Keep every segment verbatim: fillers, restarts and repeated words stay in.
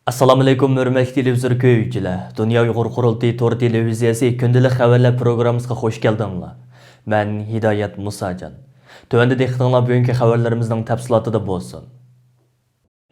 ئەسسالامۇئەلەيكۇم، ھۆرمەتلىك تېلېۋىزور كۆرگۈچىلەر! دۇنيا ئۇيغۇر قۇرۇلتىيى تور تېلېۋىزىيەسى كۈندىلىك خەۋەرلەر پروگراممىسىغا خۇش كەلدىڭلار. مەن ھىدايەت مۇساجان. تۆۋەندە دىققىتىڭلار بۈگۈنكى خەۋەرلىرىمىزنىڭ تەپسىلاتىدا بولسۇن.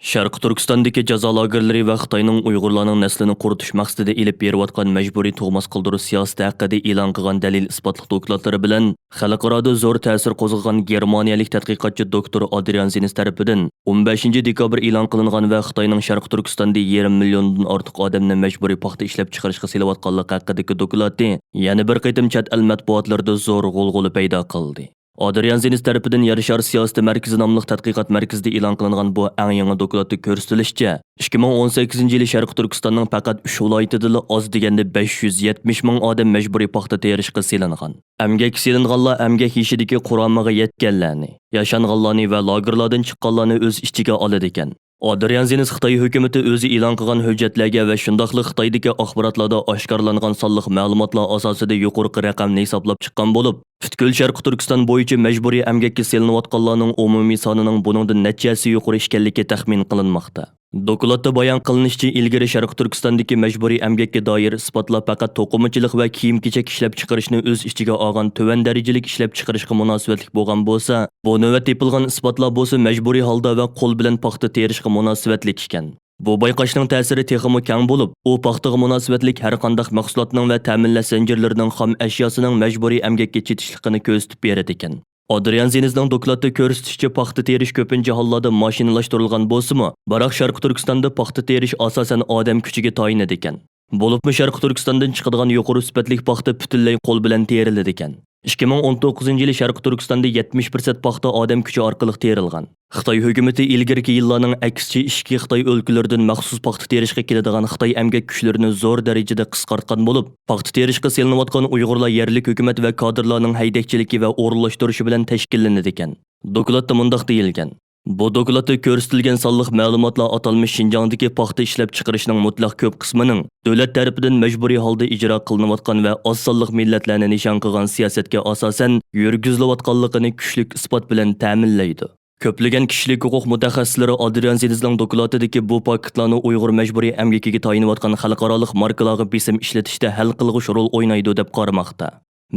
شەرقىي تۈركىستاندىكى جازا لاگېرلىرى ۋە خىتاينىڭ ئۇيغۇرلارنىڭ نەسلىنى قۇرۇتۇش مەقسىتىدە ئېلىپ بېرىۋاتقان مەجبۇرىي تۇغماس قىلدۇرۇش سىياسىتى ھەققىدە ئېلان قىلغان دەلىل-ئىسپاتلىق دوكلاتلىرى بىلەن خەلقئارادا زور تەسىر قوزغىغان گېرمانىيەلىك تەتقىقاتچى دوكتور ئادرىيان زېنس تەرىپىدىن ئون بەشىنچى دېكابىر ئېلان قىلىنغان ۋە خىتاينىڭ شەرقىي تۈركىستاندا يېرىم مىليوندىن ئارتۇق ئادەمنى مەجبۇرىي پاختا ئىشلەپچىقىرىشقا سېلىۋاتقانلىقى ھەققىدىكى دوكلاتى يەنە بىر قېتىم چەت ئەل مەتبۇئاتلىرىدا زور غۇلغۇلا پەيدا قىلدى. ئادرىيان زېنس تەرىپىدىن يەر شارى سىياسىتى مەركىزى ناملىق تەتقىقات مەركىزىدە ئېلان قىلىنغان بۇ ئەڭ يېڭى دوكلاتتا كۆرسىتىلىشىچە، ئىككى مىڭ ئون سەككىزىنچى يىلى شەرقىي تۈركىستاننىڭ پەقەت ئۈچ ۋىلايىتىدىلا ئاز دېگەندە بەش يۈز يەتمىش مىڭ ئادەم مەجبۇرىي پاختا تېرىشقا سېلىنغان. ئەمگەككە سېلىنغانلار ئەمگەك يېشىدىكى قۇرامىغا يەتكەنلەرنى، ياشانغانلارنى ۋە لاگېرلاردىن چىققانلارنى ئۆز ئىچىگە ئالىدىكەن. ئادرىيان زېنس خىتاي ھۆكۈمىتى ئۆزى ئېلان قىلغان ھۆججەتلەرگە ۋە شۇنداقلا خىتايدىكى ئاخباراتلاردا ئاشكارىلانغان سانلىق مەلۇماتلار ئاساسىدا يۇقىرىقى رەقەمنى ھېسابلاپ چىققان بولۇپ، پۈتكۈل شەرقىي تۈركىستان بويىچە مەجبۇرىي ئەمگەككە سېلىنىۋاتقانلارنىڭ ئومۇمىي سانىنىڭ بۇنىڭدىن نەچچە ھەسسە يۇقىرى ئىكەنلىكى تەخمىن قىلىنماقتا. دوكلاتتا بايان قىلىنىشىچە، ئىلگىرى شەرقىي تۈركىستاندىكى مەجبۇرىي ئەمگەككە دائىر ئىسپاتلار پەقەت توقۇمىچىلىق ۋە كىيىم-كېچەك ئىشلەپچىقىرىشنى ئۆز ئىچىگە ئالغان تۆۋەن دەرىجىلىك ئىشلەپچىقىرىشقا مۇناسىۋەتلىك بولغان بولسا، بۇ نۆۋەت تېپىلغان ئىسپاتلار بولسا مەجبۇرىي ھالدا ۋە قول بىلەن پاختا تېرىشقا مۇناسىۋەتلىك ئىكەن. بۇ بايقاشنىڭ تەسىرى تېخىمۇ كەڭ بولۇپ، ئۇ پاختىغا مۇناسىۋەتلىك ھەر قانداق مەھسۇلاتنىڭ ۋە تەمىنلەش زەنجىرلىرىنىڭ خام ئەشياسىنىڭ مەجبۇرىي ئەمگەككە چېتىشلىقىنى كۆرسىتىپ بېرىدىكەن. ئادرىيان زېنسنىڭ دوكلاتتا كۆرسىتىشىچە، پاختا تېرىش كۆپىنچە ھاللاردا ماشىنىلاشتۇرۇلغان بولسىمۇ، بىراق شەرقىي تۈركىستاندا پاختا تېرىش ئاساسەن ئادەم كۈچىگە تايىنىدىكەن. بولۇپمۇ شەرقىي تۈركىستاندىن چىقىدىغان يۇقىرى سۈپەتلىك پاختا پۈتۈنلەي قول بىلەن تېرىلىدىكەن. ئىككى مىڭ ئون توققۇزىنچى يىلى شەرقىي تۈركىستاندا يەتمىش پىرسەنت پاختا ئادەم كۈچى ئارقىلىق تېرىلغان. خىتاي ھۆكۈمىتى ئىلگىرىكى يىللارنىڭ ئەكسىچە ئىچكى خىتاي ئۆلكىلىرىدىن مەخسۇس پاختا تېرىشقا كېلىدىغان خىتاي ئەمگەك كۈچلىرىنى زور دەرىجىدە قىسقارتقان بولۇپ، پاختا تېرىشقا سېلىنىۋاتقان ئۇيغۇرلار يەرلىك ھۆكۈمەت ۋە كادىرلارنىڭ ھەيدەكچىلىكى ۋە ئورۇنلاشتۇرۇشى بىلەن تەشكىللىنىدىكەن. دوكلاتتا مۇنداق دېيىلگەن: بۇ دوكلاتتا كۆرسىتىلگەن سانلىق مەلۇماتلار ئاتالمىش شىنجاڭدىكى پاختا ئىشلەپچىقىرىشنىڭ مۇتلەق كۆپ قىسمىنىڭ دۆلەت تەرىپىدىن مەجبۇرىي ھالدا ئىجرا قىلىنىۋاتقان ۋە ئاز سانلىق مىللەتلەرنى نىشان قىلغان سىياسەتكە ئاساسەن يۈرگۈزۈلۈۋاتقانلىقىنى كۈچلۈك ئىسپات بىلەن تەمىنلەيدۇ. كۆپلىگەن كىشىلىك ھوقۇق مۇتەخەسسىسلىرى ئادرىيان زېنسنىڭ دوكلاتىدىكى بۇ پاكىتلارنى ئۇيغۇر مەجبۇرىي ئەمگىكىگە تايىنىۋاتقان خەلقئارالىق ماركىلارغا بېسىم ئىشلىتىشتە ھەل قىلغۇچ رول ئوينايدۇ دەپ قارىماقتا.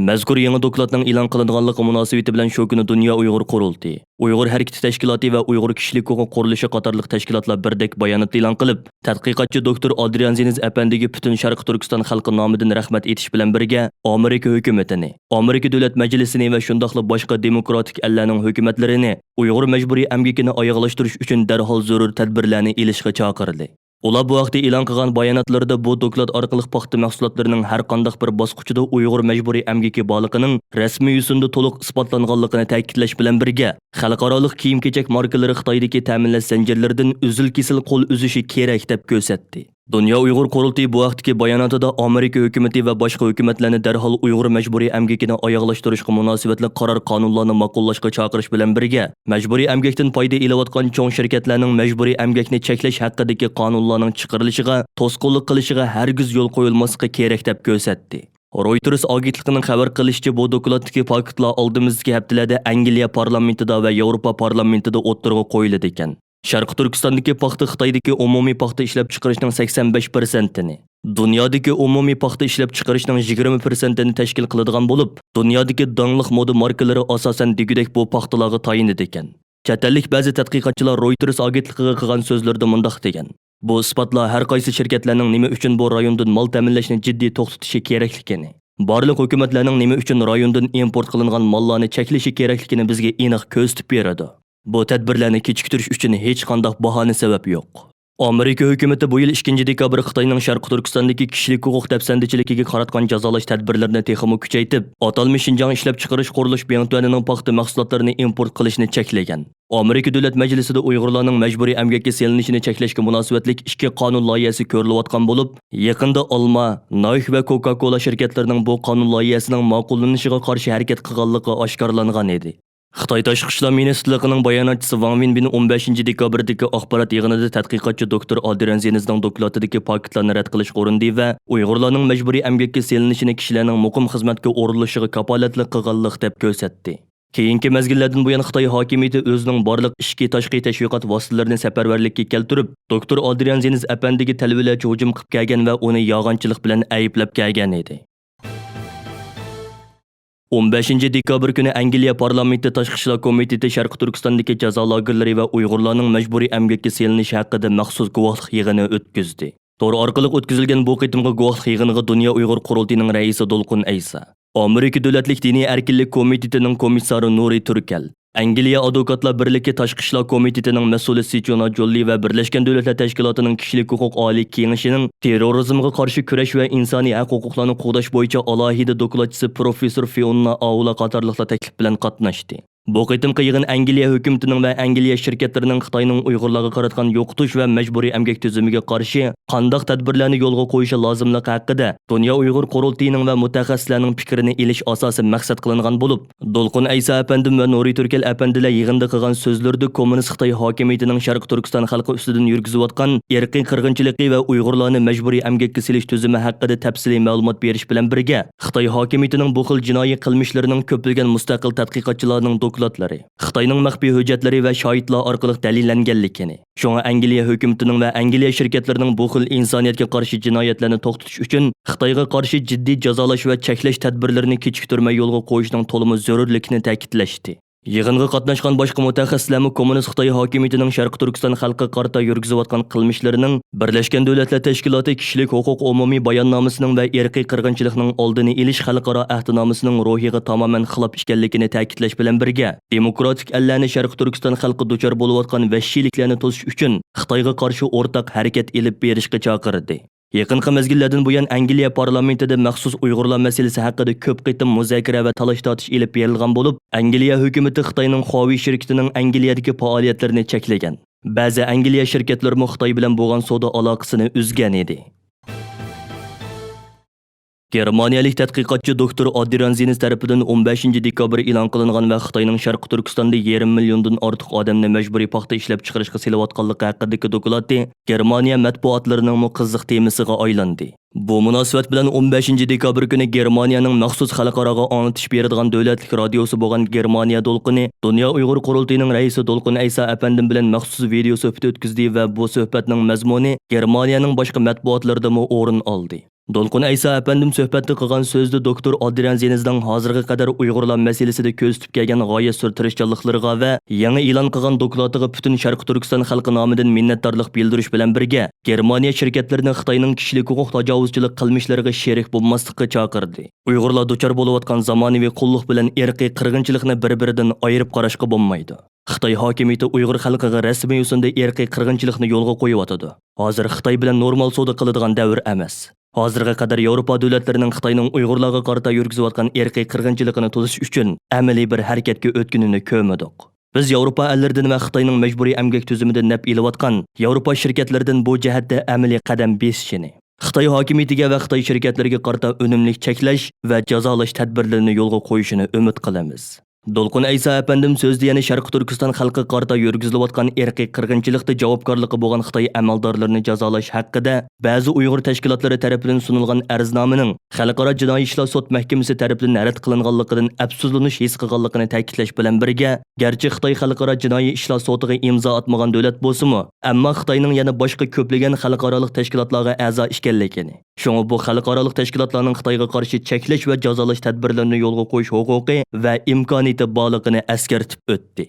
مەزكۇر يېڭى دوكلاتنىڭ ئېلان قىلىنغانلىقى مۇناسىۋىتى بىلەن شۇ كۈنى دۇنيا ئۇيغۇر قۇرۇلتىيى، ئۇيغۇر ھەرىكىتى تەشكىلاتى ۋە ئۇيغۇر كىشىلىك ھوقۇق قۇرۇلۇشى قاتارلىق تەشكىلاتلار بىردەك بايانات ئېلان قىلىپ، تەتقىقاتچى دوكتور ئادرىيان زېنس ئەپەندىگە پۈتۈن شەرقىي تۈركىستان خەلقى نامىدىن رەھمەت ئېيتىش بىلەن بىرگە، ئامېرىكا ھۆكۈمىتىنى، ئامېرىكا دۆلەت مەجلىسىنى ۋە شۇنداقلا باشقا دېموكراتىك ئەللەرنىڭ ھۆكۈمەتلىرىنى ئۇيغۇر مەجبۇرىي ئەمگىكىنى ئاياغلاشتۇرۇش ئۈچۈن دەرھال زۆرۈر تەدبىرلەرنى ئېلىشقا چاقىردى. ئۇلار بۇ ھەقتە ئېلان قىلغان باياناتلىرىدا بۇ دوكلات ئارقىلىق پاختا مەھسۇلاتلىرىنىڭ ھەر قانداق بىر باسقۇچىدا ئۇيغۇر مەجبۇرىي ئەمگىكى بارلىقىنىڭ رەسمىي يۈزىنىدە تولۇق ئىسپاتلانغانلىقىنى تەكىتلەش بىلەن بىرگە، خەلقئارالىق كىيىم-كېچەك ماركىلىرى خىتايدىكى تەمىنلەش زەنجىرلىرىدىن ئۈزۈل-كېسىل قول ئۈزۈشى كېرەك، دەپ كۆرسەتتى. دۇنيا ئۇيغۇر قۇرۇلتىيى بۇ ھەقتىكى باياناتىدا ئامېرىكا ھۆكۈمىتى ۋە باشقا ھۆكۈمەتلەرنى دەرھال ئۇيغۇر مەجبۇرىي ئەمگىكىنى ئاياغلاشتۇرۇشقا مۇناسىۋەتلىك قارار قانۇنلارنى ماقۇللاشقا چاقىرىش بىلەن بىرگە، مەجبۇرىي ئەمگەكتىن پايدا ئېلىۋاتقان چوڭ شىركەتلەرنىڭ مەجبۇرىي ئەمگەكنى چەكلەش ھەققىدىكى قانۇنلارنىڭ چىقىرىلىشىغا توسقۇنلۇق قىلىشىغا ھەرگىز يول قويۇلماسلىقى كېرەك، دەپ كۆرسەتتى. رويتېرس ئاگېنتلىقىنىڭ خەۋەر قىلىشىچە، بۇ دوكلاتتىكى پاكىتلار ئالدىمىزدىكى ھەپتىلەردە ئەنگلىيە پارلامېنتىدا ۋە ياۋروپا پارلامېنتىدا ئوتتۇرىغا قويۇلىدىكەن. شەرقىي تۈركىستاندىكى پاختا خىتايدىكى ئومۇمىي پاختا ئىشلەپچىقىرىشنىڭ سەكسەن بەش پىرسەنتىنى، دۇنيادىكى ئومۇمىي پاختا ئىشلەپچىقىرىشنىڭ يىگىرمە پىرسەنتىنى تەشكىل قىلىدىغان بولۇپ، دۇنيادىكى داڭلىق مودا ماركىلىرى ئاساسەن دېگۈدەك بۇ پاختىلارغا تايىنىدىكەن. چەت ئەللىك بەزى تەتقىقاتچىلار رويتېرس ئاگېنتلىقىغا قىلغان سۆزلىرىدە مۇنداق دېگەن: بۇ ئىسپاتلار ھەر قايسى شىركەتلەرنىڭ نېمە ئۈچۈن بۇ رايوندىن مال تەمىنلەشنى جىددىي توختىتىشى كېرەكلىكىنى، بارلىق ھۆكۈمەتلەرنىڭ نېمە ئۈچۈن رايوندىن ئىمپورت قىلىنغان ماللارنى چەكلىشى كېرەكلىكىنى بىزگە ئېنىق كۆرسىتىپ بېرىدۇ. بۇ تەدبىرلەرنى كېچىكتۈرۈش ئۈچۈن ھېچقانداق باھانە سەۋەب يوق. ئامېرىكا ھۆكۈمىتى بۇ يىل ئىككىنچى دېكابىر خىتاينىڭ شەرقىي تۈركىستاندىكى كىشىلىك ھوقۇق دەپسەندىچىلىكىگە قاراتقان جازالاش تەدبىرلىرىنى تېخىمۇ كۈچەيتىپ، ئاتالمىش شىنجاڭ ئىشلەپچىقىرىش قۇرۇلۇش بىڭتۈەنىنىڭ پاختا مەھسۇلاتلىرىنى ئىمپورت قىلىشنى چەكلىگەن. ئامېرىكا دۆلەت مەجلىسىدە ئۇيغۇرلارنىڭ مەجبۇرىي ئەمگەككە سېلىنىشىنى چەكلەشكە مۇناسىۋەتلىك ئىككى قانۇن لايىھەسى كۆرۈلۈۋاتقان بولۇپ، يېقىندا ئالما، نايك ۋە كوكا كولا شىركەتلىرىنىڭ بۇ قانۇن لايىھەسىنىڭ ماقۇللىنىشىغا قارشى ھەرىكەت قىلغانلىقى ئاشكارىلانغان ئىدى. خىتاي تاشقى ئىشلار مىنىستىرلىقىنىڭ باياناتچىسى ۋاڭ ۋېنبىن ئون بەشىنچى دېكابىردىكى ئاخبارات يىغىنىدا تەتقىقاتچى دوكتور ئادرىيان زېنزنىڭ دوكلاتىدىكى پاكىتلارنى رەت قىلىشقا ئۇرۇندى ۋە ئۇيغۇرلارنىڭ مەجبۇرىي ئەمگەككە سېلىنىشىنى كىشىلەرنىڭ مۇقىم خىزمەتكە ئورۇنلىشىشىغا كاپالەتلىك قىلغانلىق دەپ كۆرسەتتى. كېيىنكى مەزگىللەردىن بۇيان خىتاي ھاكىمىيىتى ئۆزىنىڭ بارلىق ئىچكى، تاشقى تەشۋىقات ۋاسىتىلىرىنى سەپەرۋەرلىككە كەلتۈرۈپ، دوكتور ئادرىيان زېنز ئەپەندىگە تەلۋىلەرچە ھۇجۇم قىلىپ كەلگەن ۋە ئۇنى يالغانچىلىق بىلەن ئەيىبلەپ كەلگەن ئىدى. ئون بەشىنچى دېكابىر كۈنى ئەنگلىيە پارلامېنتى تاشقى ئىشلار كومىتېتى شەرقىي تۈركىستاندىكى جازا لاگېرلىرى ۋە ئۇيغۇرلارنىڭ مەجبۇرىي ئەمگەككە سېلىنىشى ھەققىدە مەخسۇس گۇۋاھلىق يىغىنى ئۆتكۈزدى. تور ئارقىلىق ئۆتكۈزۈلگەن بۇ قېتىمقى گۇۋاھلىق يىغىنىغا دۇنيا ئۇيغۇر قۇرۇلتىيىنىڭ رەئىسى دولقۇن ئەيسا، ئامېرىكا دۆلەتلىك دىنىي ئەركىنلىك كومىتېتىنىڭ كومىسسارى نۇرى تۈركەل، ئەنگلىيە ئادۋوكاتلار بىرلىكى تاشقى ئىشلار كومىتېتىنىڭ مەسئۇلى سىچونا جوللى ۋە بىرلەشكەن دۆلەتلەر تەشكىلاتىنىڭ كىشىلىك ھوقۇق ئالىي كېڭىشىنىڭ تېررورىزمغا قارشى كۈرەش ۋە ئىنسانىي ھەق ھوقۇقلارنى قوغداش بويىچە ئالاھىدە دوكلاتچىسى پروفېسسور فىئونا ئاۋلا قاتارلىقلار تەكلىپ بىلەن قاتناشتى. بۇ قېتىمقى يىغىن ئەنگلىيە ھۆكۈمىتىنىڭ ۋە ئەنگلىيە شىركەتلىرىنىڭ خىتاينىڭ ئۇيغۇرلارغا قاراتقان يوقىتىش ۋە مەجبۇرىي ئەمگەك تۈزۈمىگە قارشى قانداق تەدبىرلەرنى يولغا قويۇشى لازىملىقى ھەققىدە دۇنيا ئۇيغۇر قۇرۇلتىيىنىڭ ۋە مۇتەخەسسىسلەرنىڭ پىكرىنى ئېلىش ئاساسىي مەقسەت قىلىنغان بولۇپ، دولقۇن ئەيسا ئەپەندىم ۋە نۇرى تۈركەل ئەپەندىلەر يىغىندا قىلغان سۆزلىرىدە كوممۇنىست خىتاي ھاكىمىيىتىنىڭ شەرقىي تۈركىستان خەلقى ئۈستىدىن يۈرگۈزۈۋاتقان ئىرقىي قىرغىنچىلىقى ۋە ئۇيغۇرلارنى مەجبۇرىي ئەمگەككە سېلىش تۈزۈمى ھەققىدە تەپسىلىي مەلۇمات بېرىش بىلەن بىرگە، خىتاي ھاكىمىيىتىنىڭ بۇ خىل جىنايى قىلمىشلىرىنىڭ كۆپلىگەن مۇستەقىل تەتقىقاتچىلارنىڭ دوكلاتلىرى، خىتاينىڭ مەخپىي ھۆججەتلىرى ۋە شاھىتلار ئارقىلىق دەلىللەنگەنلىكىنى، شۇڭا ئەنگلىيە ھۆكۈمىتىنىڭ ۋە ئەنگلىيە شىركەتلىرىنىڭ بۇ خىل ئىنسانىيەتكە قارشى جىنايەتلەرنى توختىتىش ئۈچۈن خىتايغا قارشى جىددىي جازالاش ۋە چەكلەش تەدبىرلىرىنى كېچىكتۈرمەي يولغا قويۇشنىڭ تولىمۇ زۆرۈرلۈكىنى تەكىتلەشتى. يىغىنغا قاتناشقان باشقا مۇتەخەسسىسلەرمۇ كوممۇنىست خىتاي ھاكىمىيىتىنىڭ شەرقىي تۈركىستان خەلقىگە قارىتا يۈرگۈزۈۋاتقان قىلمىشلىرىنىڭ بىرلەشكەن دۆلەتلەر تەشكىلاتى كىشىلىك ھوقۇق ئومۇمىي باياننامىسىنىڭ ۋە ئىرقىي قىرغىنچىلىقنىڭ ئالدىنى ئېلىش خەلقئارا ئەھدىنامىسىنىڭ روھىغا تامامەن خىلاپ ئىكەنلىكىنى تەكىتلەش بىلەن بىرگە، دېموكراتىك ئەللەرنى شەرقىي تۈركىستان خەلقى دۇچار بولۇۋاتقان ۋەھشىيلىكلەرنى توسۇش ئۈچۈن خىتايغا قارشى ئورتاق ھەرىكەت ئېلىپ بېرىشقا چاقىردى. يېقىنقى مەزگىللەردىن بۇيان ئەنگلىيە پارلامېنتىدا مەخسۇس ئۇيغۇرلار مەسىلىسى ھەققىدە كۆپ قېتىم مۇزاكىرە ۋە تالاش-تارتىش ئېلىپ بېرىلغان بولۇپ، ئەنگلىيە ھۆكۈمىتى خىتاينىڭ خۇاۋېي شىركىتىنىڭ ئەنگلىيەدىكى پائالىيەتلىرىنى چەكلىگەن. بەزى ئەنگلىيە شىركەتلىرىمۇ خىتاي بىلەن بولغان سودا ئالاقىسىنى ئۈزگەن ئىدى. گېرمانىيەلىك تەتقىقاتچى دوكتور ئادرىيان زېنز تەرىپىدىن ئون بەشىنچى دېكابىر ئېلان قىلىنغان ۋە خىتاينىڭ شەرقىي تۈركىستاندا يېرىم مىليوندىن ئارتۇق ئادەمنى مەجبۇرىي پاختا ئىشلەپچىقىرىشقا سېلىۋاتقانلىقى ھەققىدىكى دوكلاتى گېرمانىيە مەتبۇئاتلىرىنىڭمۇ قىزىق تېمىسىغا ئايلاندى. بۇ مۇناسىۋەت بىلەن ئون بەشىنچى دېكابىر كۈنى گېرمانىيەنىڭ مەخسۇس خەلقئاراغا ئاڭلىتىش بېرىدىغان دۆلەتلىك رادىيوسى بولغان گېرمانىيە دولقۇنى دۇنيا ئۇيغۇر قۇرۇلتىيىنىڭ رەئىسى دولقۇن ئەيسا ئەپەندىم بىلەن مەخسۇس ۋىدېو سۆھبىتى ئۆتكۈزدى ۋە بۇ سۆھبەتنىڭ مەزمۇنى گېرمانىيەنىڭ باشقا مەتبۇئاتلىرىدىمۇ ئورۇن ئالدى. دولقۇن ئەيسا ئەپەندىم سۆھبەتتە قىلغان سۆزىدە دوكتور ئادرىيان زېنزنىڭ ھازىرغا قەدەر ئۇيغۇرلار مەسىلىسىدە كۆرسىتىپ كەلگەن غايەت زور تىرىشچانلىقلىرىغا ۋە يېڭى ئېلان قىلغان دوكلاتىغا پۈتۈن شەرقىي تۈركىستان خەلقى نامىدىن مىننەتدارلىق بىلدۈرۈش بىلەن بىرگە، گېرمانىيە شىركەتلىرىنى خىتاينىڭ كىشىلىك ھوقۇق تاجاۋۇزچىلىق قىلمىشلىرىغا شېرىك بولماسلىققا چاقىردى. ئۇيغۇرلار دۇچار بولۇۋاتقان زامانىۋى قۇللۇق بىلەن ئىرقىي قىرغىنچىلىقنى بىر-بىرىدىن ئايرىپ قاراشقا بولمايدۇ. خىتاي ھاكىمىيىتى ئۇيغۇر خەلقىگە رەسمىي يوسۇندا ئىرقىي قىرغىنچىلىقنى يولغا قويۇۋاتىدۇ. ھازىر خىتاي بىلەن نورمال سودا قىلىدىغان دەۋر ئەمەس. ھازىرغا قەدەر ياۋروپا دۆلەتلىرىنىڭ خىتاينىڭ ئۇيغۇرلارغا قارىتا يۈرگۈزۈۋاتقان ئىرقىي قىرغىنچىلىقىنى توسۇش ئۈچۈن ئەمەلىي بىر ھەرىكەتكە ئۆتكىنىنى كۆرمىدۇق. بىز ياۋروپا ئەللىرىدىن ۋە خىتاينىڭ مەجبۇرىي ئەمگەك تۈزۈمىدىن نەپ ئېلىۋاتقان ياۋروپا شىركەتلىرىدىن بۇ جەھەتتە ئەمەلىي قەدەم بېسىشىنى، خىتاي ھاكىمىيىتىگە ۋە خىتاي شىركەتلىرىگە قارىتا ئۈنۈملۈك چەكلەش ۋە جازالاش تەدبىرلىرىنى يولغا قويۇشىنى ئۈمىد قىلىمىز. دولقۇن ئەيسا ئەپەندىم سۆزىدە يەنە شەرقىي تۈركىستان خەلقىگە قارىتا يۈرگۈزۈلۈۋاتقان ئىرقىي قىرغىنچىلىقتا جاۋابكارلىقى بولغان خىتاي ئەمەلدارلىرىنى جازالاش ھەققىدە بەزى ئۇيغۇر تەشكىلاتلىرى تەرىپىدىن سۇنۇلغان ئەرزنامىنىڭ خەلقئارا جىنايى ئىشلار سوت مەھكىمىسى تەرىپىدىن رەت قىلىنغانلىقىدىن ئەپسۇسلىنىش ھېس قىلغانلىقىنى تەكىتلەش بىلەن بىرگە، گەرچە خىتاي خەلقئارا جىنايى ئىشلار سوتىغا ئىمزا ئاتمىغان دۆلەت بولسىمۇ، ئەمما خىتاينىڭ يەنە باشقا كۆپلىگەن خەلقئارالىق تەشكىلاتلارغا ئەزا ئىكەنلىكىنى، شۇڭا بۇ خەلقئارالىق تەشكىلاتلارنىڭ خىتايغا قارشى چەكلەش ۋە جازالاش تەدبىرلىرىنى يولغا قويۇش ھوقۇقى ۋە ئىمكانىيىتى بارلىقىنى ئەسكەرتىپ ئۆتتى.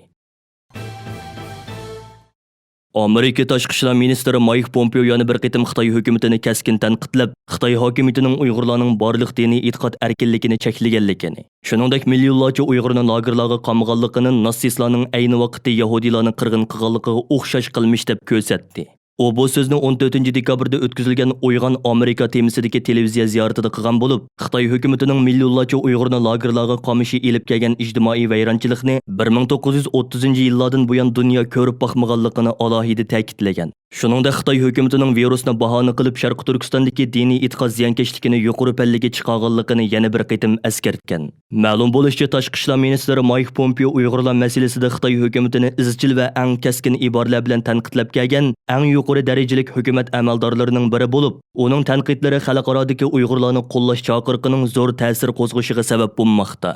ئامېرىكا تاشقى ئىشلار مىنىستىرى مايك پومپېئو يەنە بىر قېتىم خىتاي ھۆكۈمىتىنى كەسكىن تەنقىدلەپ، خىتاي ھاكىمىيىتىنىڭ ئۇيغۇرلارنىڭ بارلىق دىنىي ئېتىقاد ئەركىنلىكىنى چەكلىگەنلىكىنى، شۇنىڭدەك مىليونلارچە ئۇيغۇرنى لاگېرلارغا قامىغانلىقىنى ناتسىستلارنىڭ ئەينى ۋاقىتتا يەھۇدىيلارنى قىرغىن قىلغانلىقىغا ئوخشاش قىلمىش دەپ كۆرسەتتى. ئۇ بۇ سۆزنى ئون تۆتىنچى دېكابىردا ئۆتكۈزۈلگەن ئويغان ئامېرىكا تېمىسىدىكى تېلېۋىزىيە زىيارىتىدە قىلغان بولۇپ، خىتاي ھۆكۈمىتىنىڭ مىليونلارچە ئۇيغۇرنى لاگېرلارغا قامىشى ئېلىپ كەلگەن ئىجتىمائىي ۋەيرانچىلىقنى بىر مىڭ توققۇز يۈز ئوتتۇزىنچى يىللاردىن بۇيان دۇنيا كۆرۈپ باقمىغانلىقىنى ئالاھىدە تەكىتلىگەن. شۇنىڭدەك خىتاي ھۆكۈمىتىنىڭ ۋىرۇسنى باھانە قىلىپ، شەرقىي تۈركىستاندىكى دىنىي ئېتىقاد زىيانكەشلىكىنى يۇقىرى پەللىگە چىقارغانلىقىنى يەنە بىر قېتىم ئەسكەرتكەن. مەلۇم بولۇشىچە، تاشقى ئىشلار مىنىستىرى مايك پومپېئو ئۇيغۇرلار مەسىلىسىدە خىتاي ھۆكۈمىتىنى ئىزچىل ۋە ئەڭ كەسكىن ئىبارىلەر بىلەن تەنقىدلەپ كەلگەن ئەڭ يۇقىرى دەرىجىلىك ھۆكۈمەت ئەمەلدارلىرىنىڭ بىرى بولۇپ، ئۇنىڭ تەنقىدلىرى خەلقئارادىكى ئۇيغۇرلارنى قوللاش چاقىرىقىنىڭ زور تەسىر قوزغىشىغا سەۋەب بولماقتا.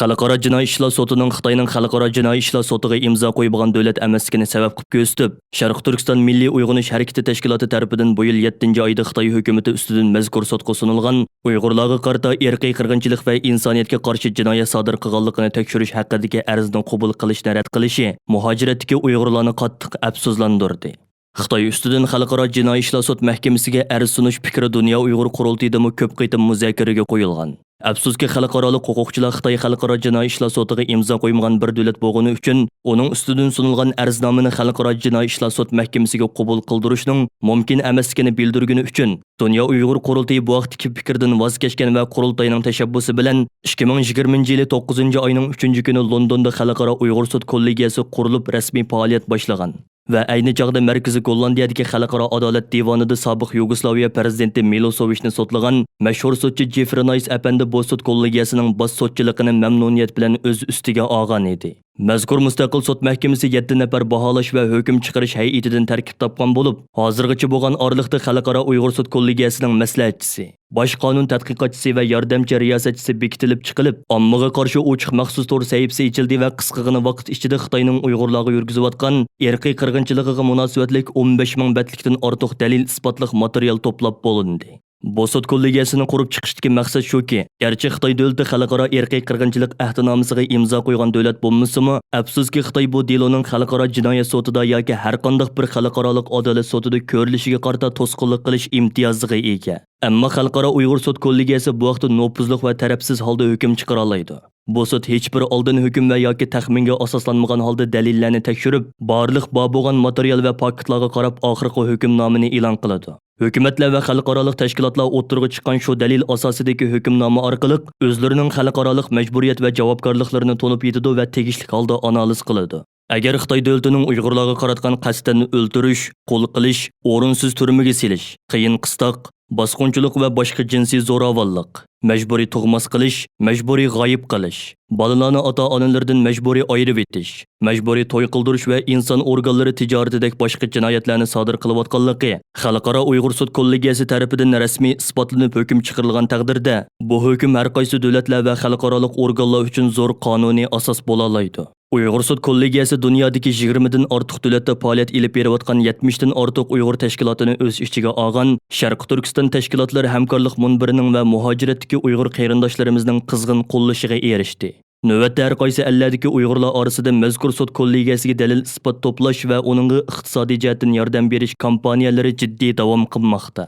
خەلقئارا جىنايى ئىشلار سوتىنىڭ خىتاينىڭ خەلقئارا جىنايى ئىشلار سوتىغا ئىمزا قويمىغان دۆلەت ئەمەسلىكىنى سەۋەب قىلىپ كۆرسىتىپ، شەرقىي تۈركىستان مىللىي ئويغىنىش ھەرىكىتى تەشكىلاتى تەرىپىدىن بۇ يىل يەتتىنچى ئايدا خىتاي ھۆكۈمىتى ئۈستىدىن مەزكۇر سوتقا سۇنۇلغان ئۇيغۇرلارغا قارىتا ئىرقىي قىرغىنچىلىق ۋە ئىنسانىيەتكە قارشى جىنايەت سادىر قىلغانلىقىنى تەكشۈرۈش ھەققىدىكى ئەرزنى قوبۇل قىلىشنى رەت قىلىشى مۇھاجىرەتتىكى ئۇيغۇرلارنى قاتتىق ئەپسۇسلاندۇردى. خىتاي ئۈستىدىن خەلقئارا جىنايى ئىشلار سوت مەھكىمىسىگە ئەرز سۇنۇش پىكرى دۇنيا ئۇيغۇر قۇرۇلتىيىدىمۇ كۆپ قېتىم مۇزاكىرىگە قويۇلغان. ئەپسۇسكى، خەلقئارالىق ھوقۇقچىلار خىتاي خەلقئارا جىنايى ئىشلار سوتىغا ئىمزا قويمىغان بىر دۆلەت بولغىنى ئۈچۈن، ئۇنىڭ ئۈستىدىن سۇنۇلغان ئەرزنامىنى خەلقئارا جىنايى ئىشلار سوت مەھكىمىسىگە قوبۇل قىلدۇرۇشنىڭ مۇمكىن ئەمەسلىكىنى بىلدۈرگىنى ئۈچۈن، دۇنيا ئۇيغۇر قۇرۇلتىيى بۇ ھەقتىكى پىكىردىن ۋاز كەچكەن ۋە قۇرۇلتاينىڭ تەشەببۇسى بىلەن ئىككى مىڭ يىگىرمىنچى يىلى توققۇزىنچى ئاينىڭ ئۈچىنچى كۈنى لوندوندا خەلقئارا ئۇيغۇر سوت كوللېگىيەسى قۇرۇلۇپ، رەسمىي پائالىيەت باشلىغان. ۋە ئەينى چاغدا مەركىزىي گوللاندىيەدىكى خەلقئارا ئادالەت دىۋانىدا سابىق يۇگوسلاۋىيە پىرېزىدېنتى مىلوسېۋىچنى سوتلىغان مەشھۇر سوتچى جېفرى نايس ئەپەندى بۇ سوت كوللېگىيەسىنىڭ باش سوتچىلىقىنى مەمنۇنىيەت بىلەن ئۆز ئۈستىگە ئالغان ئىدى. مەزكۇر مۇستەقىل سوت مەھكىمىسى يەتتە نەپەر باھالاش ۋە ھۆكۈم چىقىرىش ھەيئىتىدىن تەركىب تاپقان بولۇپ، ھازىرغىچە بولغان ئارىلىقتا خەلقئارا ئۇيغۇر سوت كوللېگىيەسىنىڭ مەسلىھەتچىسى، باش قانۇن تەتقىقاتچىسى ۋە ياردەمچى رىياسەتچىسى بېكىتىلىپ چىقىلىپ، ئاممىغا قارشى ئوچۇق مەخسۇس تور سەھىپىسى ئېچىلدى ۋە قىسقىغىنە ۋاقىت ئىچىدە خىتاينىڭ ئۇيغۇرلارغا يۈرگۈزۈۋاتقان ئىرقىي قىرغىنچىلىقىغا مۇناسىۋەتلىك ئون بەش مىڭ بەتلىكتىن ئارتۇق دەلىل ئىسپاتلىق ماتېرىيال توپلاپ بولۇندى. بۇ سوت كوللېگىيەسىنى قۇرۇپ چىقىشتىكى مەقسەت شۇكى، گەرچە خىتاي دۆلىتى خەلقئارا ئىرقىي قىرغىنچىلىق ئەھدىنامىسىغا ئىمزا قويغان دۆلەت بولمىسىمۇ، ئەپسۇسكى، خىتاي بۇ دېلونىڭ خەلقئارا جىنايەت سوتىدا ياكى ھەرقانداق بىر خەلقئارالىق ئادالەت سوتىدا كۆرۈلۈشىگە قارىتا توسقۇنلۇق قىلىش ئىمتىيازىغا ئىگە. ئەمما خەلقئارا ئۇيغۇر سوت كوللېگىيەسى بۇ ھەقتە نوپۇزلۇق ۋە تەرەپسىز ھالدا ھۆكۈم چىقىرالايدۇ. بۇ سوت ھېچبىر ئالدىن ھۆكۈم ۋە ياكى تەخمىنگە ئاساسلانمىغان ھالدا دەلىللەرنى تەكشۈرۈپ، بارلىق بار بولغان ماتېرىيال ۋە پاكىتلارغا قاراپ ئاخىرقى ھۆكۈمنامىنى ئېلان قىلىدۇ. ھۆكۈمەتلەر ۋە خەلقئارالىق تەشكىلاتلار ئوتتۇرىغا چىققان شۇ دەلىل ئاساسىدىكى ھۆكۈمنامە ئارقىلىق ئۆزلىرىنىڭ خەلقئارالىق مەجبۇرىيەت ۋە جاۋابكارلىقلىرىنى تونۇپ يېتىدۇ ۋە تېگىشلىك ھالدا ئانالىز قىلىدۇ. ئەگەر خىتاي دۆلىتىنىڭ ئۇيغۇرلارغا قاراتقان قەستەن ئۆلتۈرۈش، قۇل قىلىش، ئورۇنسىز تۈرمىگە سېلىش، قىيىن قىستاق، باسقۇنچىلىق ۋە باشقا جىنسىي زوراۋانلىق، مەجبۇرىي تۇغماس قىلىش، مەجبۇرىي غايىب قىلىش، بالىلارنى ئاتا-ئانىلىرىدىن مەجبۇرىي ئايرىۋېتىش، مەجبۇرىي توي قىلدۇرۇش ۋە ئىنسان ئورگانلىرى تىجارىتىدەك باشقا جىنايەتلەرنى سادىر قىلىۋاتقانلىقى خەلقئارا ئۇيغۇر سوت كوللېگىيەسى تەرىپىدىن رەسمىي ئىسپاتلىنىپ ھۆكۈم چىقىرىلغان تەقدىردە، بۇ ھۆكۈم ھەرقايسى دۆلەتلەر ۋە خەلقئارالىق ئورگانلار ئۈچۈن زور قانۇنىي ئاساس بولالايدۇ. ئۇيغۇر سوت كوللېگىيەسى دۇنيادىكى يىگىرمىدىن ئارتۇق دۆلەتتە پائالىيەت ئېلىپ بېرىۋاتقان يەتمىشتىن ئارتۇق ئۇيغۇر تەشكىلاتىنى ئۆز ئىچىگە ئالغان شەرقىي تۈركىستان تەشكىلاتلىرى ھەمكارلىق مۇنبىرىنىڭ ۋە مۇھاجىرەتتىكى ئۇيغۇر قېرىنداشلىرىمىزنىڭ قىزغىن قوللىشىغا ئېرىشتى. نۆۋەتتە ھەر قايسى ئەللەردىكى ئۇيغۇرلار ئارىسىدا مەزكۇر سوت كوللېگىيەسىگە دەلىل-ئىسپات توپلاش ۋە ئۇنىڭغا ئىقتىسادىي جەھەتتىن ياردەم بېرىش كامپانىيەلىرى جىددىي داۋام قىلماقتا.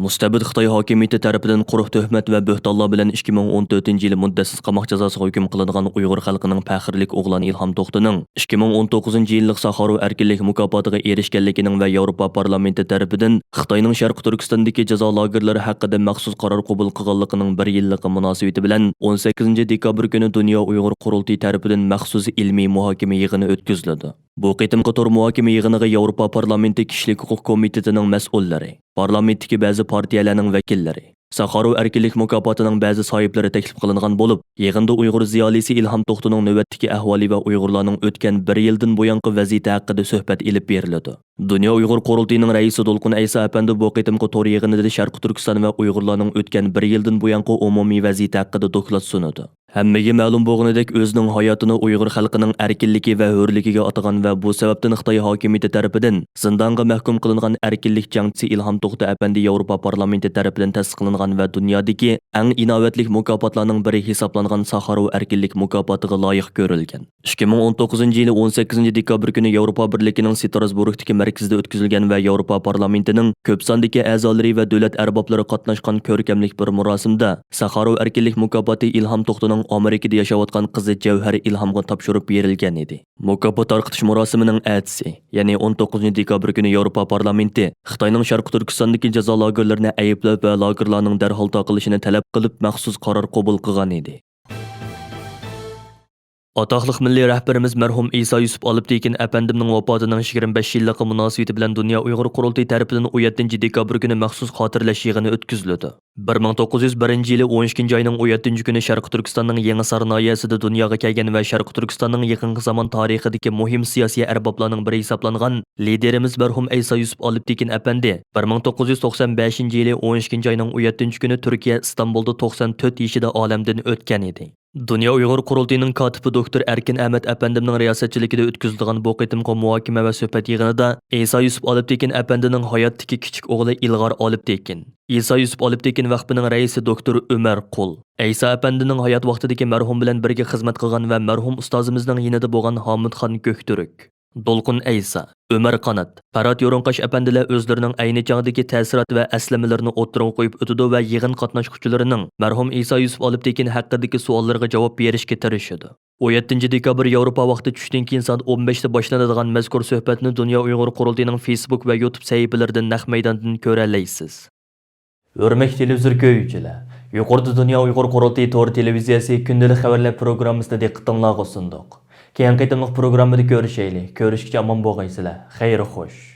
مۇستەبىت خىتاي ھاكىمىيىتى تەرىپىدىن قۇرۇق تۆھمەت ۋە بۆھتانلار بىلەن ئىككى مىڭ ئون تۆتىنچى يىلى مۇددەتسىز قاماق جازاسىغا ھۆكۈم قىلىنغان ئۇيغۇر خەلقىنىڭ پەخىرلىك ئوغلان ئىلھام توختىنىڭ ئىككى مىڭ ئون توققۇزىنچى يىللىق ساخاروۋ ئەركىنلىك مۇكاپاتىغا ئېرىشكەنلىكىنىڭ ۋە ياۋروپا پارلامېنتى تەرىپىدىن خىتاينىڭ شەرقىي تۈركىستاندىكى جازا لاگېرلىرى ھەققىدە مەخسۇس قارار قوبۇل قىلغانلىقىنىڭ بىر يىللىقى مۇناسىۋىتى بىلەن ئون سەككىزىنچى دېكابىر كۈنى دۇنيا ئۇيغۇر قۇرۇلتىيى تەرىپىدىن مەخسۇس ئىلمىي مۇھاكىمە يىغىنى ئۆتكۈزۈلىدۇ. بۇ قېتىمقى تور مۇھاكىمە يىغىنىغا ياۋروپا پارلامېنتى كىشىلىك ھوقۇق كومىتېتىنىڭ مەسئۇللىرى، پارلامېنتتىكى بەزى پارتىيەلەرنىڭ ۋەكىللىرى، ساخاروۋ ئەركىنلىك مۇكاپاتىنىڭ بەزى ساھىبلىرى تەكلىپ قىلىنغان بولۇپ، يىغىندا ئۇيغۇر زىيالىيسى ئىلھام توختىنىڭ نۆۋەتتىكى ئەھۋالى ۋە ئۇيغۇرلارنىڭ ئۆتكەن بىر يىلدىن بۇيانقى ۋەزىيىتى ھەققىدە سۆھبەت ئېلىپ بېرىلىدۇ. دۇنيا ئۇيغۇر قۇرۇلتىيىنىڭ رەئىسى دولقۇن ئەيسا ئەپەندى بۇ قېتىمقى تور يىغىنىدا شەرقىي تۈركىستان ۋە ئۇيغۇرلارنىڭ ئۆتكەن بىر يىلدىن بۇيانقى ئومۇمىي ۋەزىيىتى ھەققىدە دوكلات سۇنىدۇ. ھەممىگە مەلۇم بولغىنىدەك، ئۆزىنىڭ ھاياتىنى ئۇيغۇر خەلقىنىڭ ئەركىنلىكى ۋە ھۆرلۈكىگە ئاتىغان ۋە بۇ سەۋەبتىن خىتاي ھاكىمىيىتى تەرىپىدىن زىندانغا مەھكۇم قىلىنغان ئەركىنلىك جەڭچىسى ئىلھام توختى ئەپەندى ياۋروپا پارلامېنتى تەرىپىدىن تەستىقلانغان ۋە دۇنيادىكى ئەڭ ئىناۋەتلىك مۇكاپاتلارنىڭ بىرى ھېسابلانغان ساخاروۋ ئەركىنلىك مۇكاپاتىغا لايىق كۆرۈلگەن. ئىككى مىڭ ئون توققۇزىنچى يىلى ئون سەككىزىنچى دېكابىر كۈنى ياۋروپا بىرلىكىنىڭ ستراسبۇرگتىكى مەركىزىدە ئۆتكۈزۈلگەن ۋە ياۋروپا پارلامېنتىنىڭ كۆپ ساندىكى ئەزالىرى ۋە دۆلەت ئەربابلىرى قاتناشقان كۆركەملىك بىر مۇراسىمدا ساخاروۋ ئەركىنلىك مۇكاپاتى ئىلھام توختىنىڭ ئامېرىكىدا ياشاۋاتقان قىزى جەۋھەر ئىلھامغا تاپشۇرۇپ بېرىلگەن ئىدى. مۇكاپات تارقىتىش مۇراسىمىنىڭ ئەتىسى، يەنى ئون توققۇزىنچى دېكابىر كۈنى ياۋروپا پارلامېنتى خىتاينىڭ شەرقىي تۈركىستاندىكى جازا لاگېرلىرىنى ئەيىبلەپ ۋە لاگېرلارنىڭ دەرھال تاقىلىشىنى تەلەپ قىلىپ مەخسۇس قارار قوبۇل قىلغان ئىدى. ئاتاقلىق مىللىي رەھبىرىمىز مەرھۇم ئىسا يۈسۈپ ئالپتېكىن ئەپەندىمنىڭ ۋاپاتىنىڭ يىگىرمە بەش يىللىقى مۇناسىۋىتى بىلەن دۇنيا ئۇيغۇر قۇرۇلتىيى تەرىپىدىن ئون يەتتىنچى دېكابىر كۈنى مەخسۇس خاتىرىلەش يىغىنى ئۆتكۈزۈلىدۇ. بىر مىڭ توققۇز يۈز بىرىنچى يىلى ئون ئىككىنچى ئاينىڭ ئون يەتتىنچى كۈنى شەرقىي تۈركىستاننىڭ يېڭىسار ناھىيەسىدە دۇنياغا كەلگەن ۋە شەرقىي تۈركىستاننىڭ يېقىنقى زامان تارىخىدىكى مۇھىم سىياسىي ئەربابلارنىڭ بىرى ھېسابلانغان لىدېرىمىز مەرھۇم ئەيسا يۈسۈپ ئالپتېكىن ئەپەندى بىر مىڭ توققۇز يۈز توقسان بەشىنچى يىلى ئون ئىككىنچى ئاينىڭ ئون يەتتىنچى كۈنى تۈركىيە ئىستانبۇلدا توقسان تۆت يېشىدا ئالەمدىن ئۆتكەن ئىدى. دۇنيا ئۇيغۇر قۇرۇلتىيىنىڭ كاتىپى دوكتور ئەركىن ئەمەت ئەپەندىمنىڭ رىياسەتچىلىكىدە ئۆتكۈزۈلىدىغان بۇ قېتىمقى مۇھاكىمە ۋە سۆھبەت يىغىنىدا ئىسا يۈسۈپ ئالپتېكىن ئەپەندىنىڭ ھاياتتىكى كىچىك ئوغلى ئىلغار ئالپتېكىن، ئىسا يۈسۈپ ئالپتېكىن ۋەقپىنىڭ رەئىسى دوكتور ئۆمەر قۇل، ئەيسا ئەپەندىنىڭ ھايات ۋاقتىدىكى مەرھۇم بىلەن بىرگە خىزمەت قىلغان ۋە مەرھۇم ئۇستازىمىزنىڭ يېنىدا بولغان ھامۇتخان كۆكتۈرك، دولقۇن ئەيسا، ئۆمەر قانات، پەرھات يورۇنقاش ئەپەندىلەر ئۆزلىرىنىڭ ئەينى چاغدىكى تەسىرات ۋە ئەسلىمىلىرىنى ئوتتۇرىغا قويۇپ ئۆتىدۇ ۋە يىغىن قاتناشقۇچىلىرىنىڭ مەرھۇم ئىسا يۈسۈپ ئالپتېكىن ھەققىدىكى سوئاللىرىغا جاۋاب بېرىشكە تىرىشىدۇ. ئون يەتتىنچى دېكابىر ياۋروپا ۋاقتى چۈشتىن كېيىن سائەت ئون بەشتە باشلىنىدىغان مەزكۇر سۆھبەتنى دۇنيا ئۇيغۇر قۇرۇلتىيىنىڭ فېيسبۇك ۋە يۇتۇب سەھىپىلىرىدىن نەق مەيداندىن كۆرەلەيسىز. ھۆرمەتلىك تېلېۋىزور كۆرگۈچىلەر، يۇقىرىدا دۇنيا ئۇيغۇر قۇرۇلتىيى تور تېلېۋىزىيەسى كۈندىلىك خەۋەرلەر پروگراممىسىنى دىققىتىڭلارغا سۇندۇق. كېيىنكى قېتىملىق پروگراممىدا كۆرۈشەيلى. كۆرۈشكىچە ئامان بولغايسىلەر. خەير خوش.